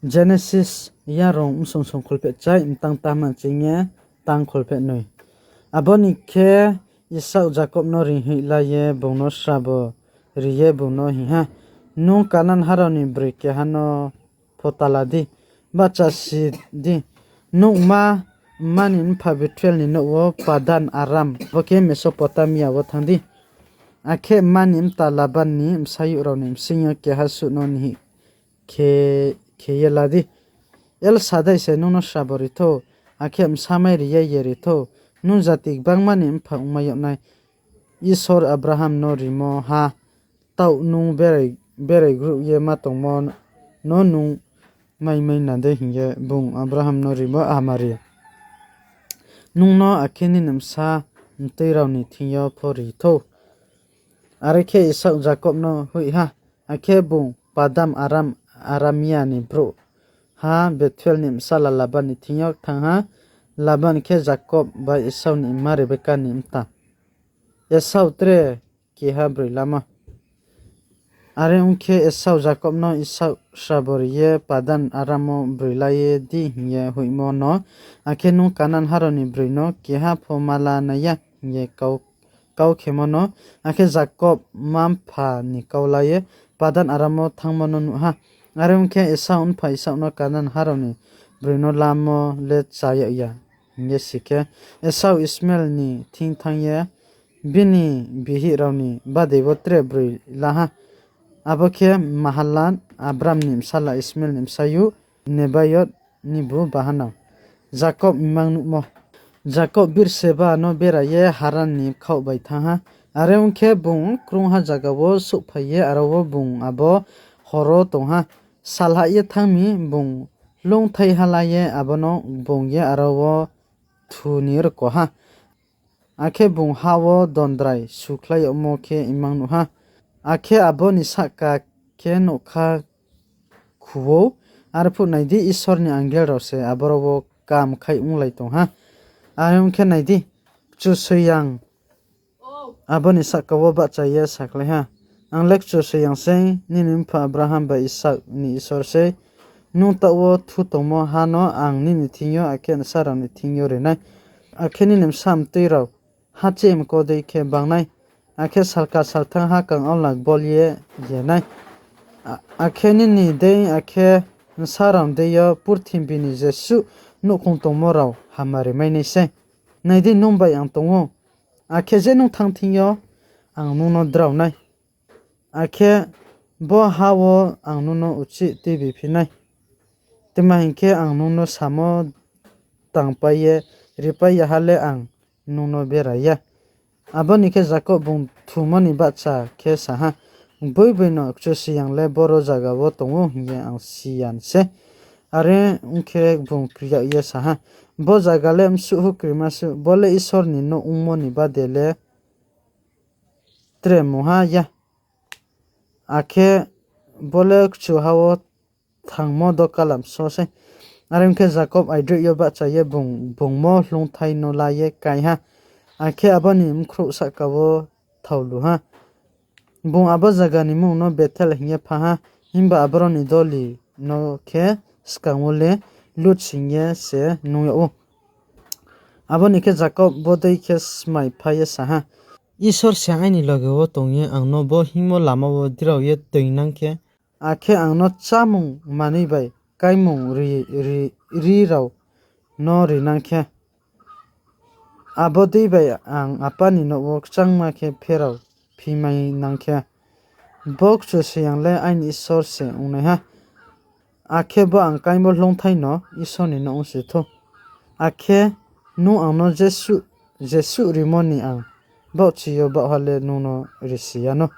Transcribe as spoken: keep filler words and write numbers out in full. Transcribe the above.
Genesis yarung bsong song kholphehchai, mtang tama ching ye tang kholpheh noi. Abo ni khe Isak Jakob no reinghoih la ye bung no srabo ri ye bung no hing ha, Nung Kanan ha rao ni broi keha no pho ta la di, bahchasi di. Nung mma ni mpha Bethuel ni nouh wo Padan Aram, bo khe Mesopotamia wo thanng di. Akhe mma ni mta Laban ni bsayouh rao ni bsing yo keha suh no nihih khe, khe ye la di. El Sadai se nung no srabo ri thou, akhe bsa mai ri ye ye ri thou. Nung jati gbangma ni mpha ongmai yag nai. Isor Abraham no rimo ha, taoh nung berai, berai grouh ye ma tongmo no nung mai mai na dei hing ye bung Abraham no rimo hamari. Nung no akhe nini bsa mtui rao ni thing yo pho ri thou. Are khe Isak Jakob no hoih ha, akhe bung Padan Aram, Aramia ni brouhha Bethuel ni bsala Laban ni thing yo thanng ha. Laban khe Jakob bai Esau ni mma Rebeka ni mta. Esau tre keha broi lamo. Are ong khe Esau Jakob no Isak srabo ri ye Padan Aram wo broi la ye di hing ye hoihmo no, akhe nung Kanan ha rao ni broi no keha pho ma la nai ya hing ye kau, kau khemo no, akhe Jakob mma-mpha ni kau la ye Padan Aram wo thanngmo no nuh ha. Are ong khe Esau mpha Isak no Kanan ha rao ni broi no lamo le chá yag ya hing ye si khe, Esau Ismael ni thing thanng ye bini bihih rao ni bade bo tre broi la ha. Abo khe Mahalat, Abraham ni bsala Ismael ni bsayouh, Nebaiot nibu bahanao. Jakob imang nuhmo. Jakob Birseba no bera ye Haran ni bkhaoh bai thanng ha. Are ong khe bung krungha zaga wo souhphai ye aro wo bung abo hor wo tong ha. Salhah ye thanng mi, bung hloungthai ha la ye abo no bung ye aro wo thu ni rko ha. Akhe bung ha wo dondrai sukhlai yagmo khe imang nuh ha. Akhe abo ni sahka khe nougkha khu ou. Arphuh nai di, Isor ni angel rao se aboro wo kam khai onglai tong ha. Are ong khe nai di, Kchusoyang abo ni sahka wo bahcha ye sakhlai ha, Ang le Kchusoyang sei, nini mpha Abraham bai Isak ni Isor sei. Nung taoh wo thu tongmo ha no ang nini thing yo akhe nsa rao ni thing yo ri nai, akhe nini bsa mtui rao hachih mko dei khe banng nai, akhe salka salthang hakang aola gbol ye ye nai, a-, akhe nini dei akhe nsa rao ni deing yo purthimbi ni jesuh nouhkhong tongmo rao hamari mai nai sei. Nai di, nung bai ang tong ou, akhe je nung thanng thing yo ang nung no drao nai, akhe bo ha wo ang nung no uchih tuibiphi nai. Tma hing khe, ang nung no samo tangpai ye ripai ya ha le ang nung no bera ya. Abo ni khe Jakob bung thumo ni bahcha khe sa ha, Gboigboi no Kchusoyang le boro zaga wo tong ou hing ye ang si ya se. Are ong khe bung kri yag ye sa ha, Bo zaga le bsuh hukrima suh, bo le Isor ni nouh ongmo ni bade le tre mungha ya, akhe bo le kchuha wo thangmo dokalam so sei. Are ong khe, Jakob aidroih yo bahcha ye bung bungmo hloungthai no la ye kái ha, akhe abo ni bkhrouh sahka wo thao lu ha. Bung abo zaga ni mmung no Bethel hing ye pha ha, himba aboro ni doli no khe skang wo le Luz hing ye se nung yag ou. Abo ni khe Jakob bodei khe smai phai ye sa ha, Isor se aini loge wo tong ye ang no bo hinngmo lama wo drao ye toingnang khe, akhe ang no chámung manoi bai káimung ri, ri, ri rao no rinang khe, abo dei bai ang apa ni nouh wo kchangma khe pherao phi mai nang khe, bo Kchusoyang le aini Isor se ong nai ha. Akhe bo ang káimo hloungthai no Isor ni nouh ong si thou. Akhe nung ang no jesuh, jesuh rimo ni ang baohchi yo baohha le nung no risi yanou.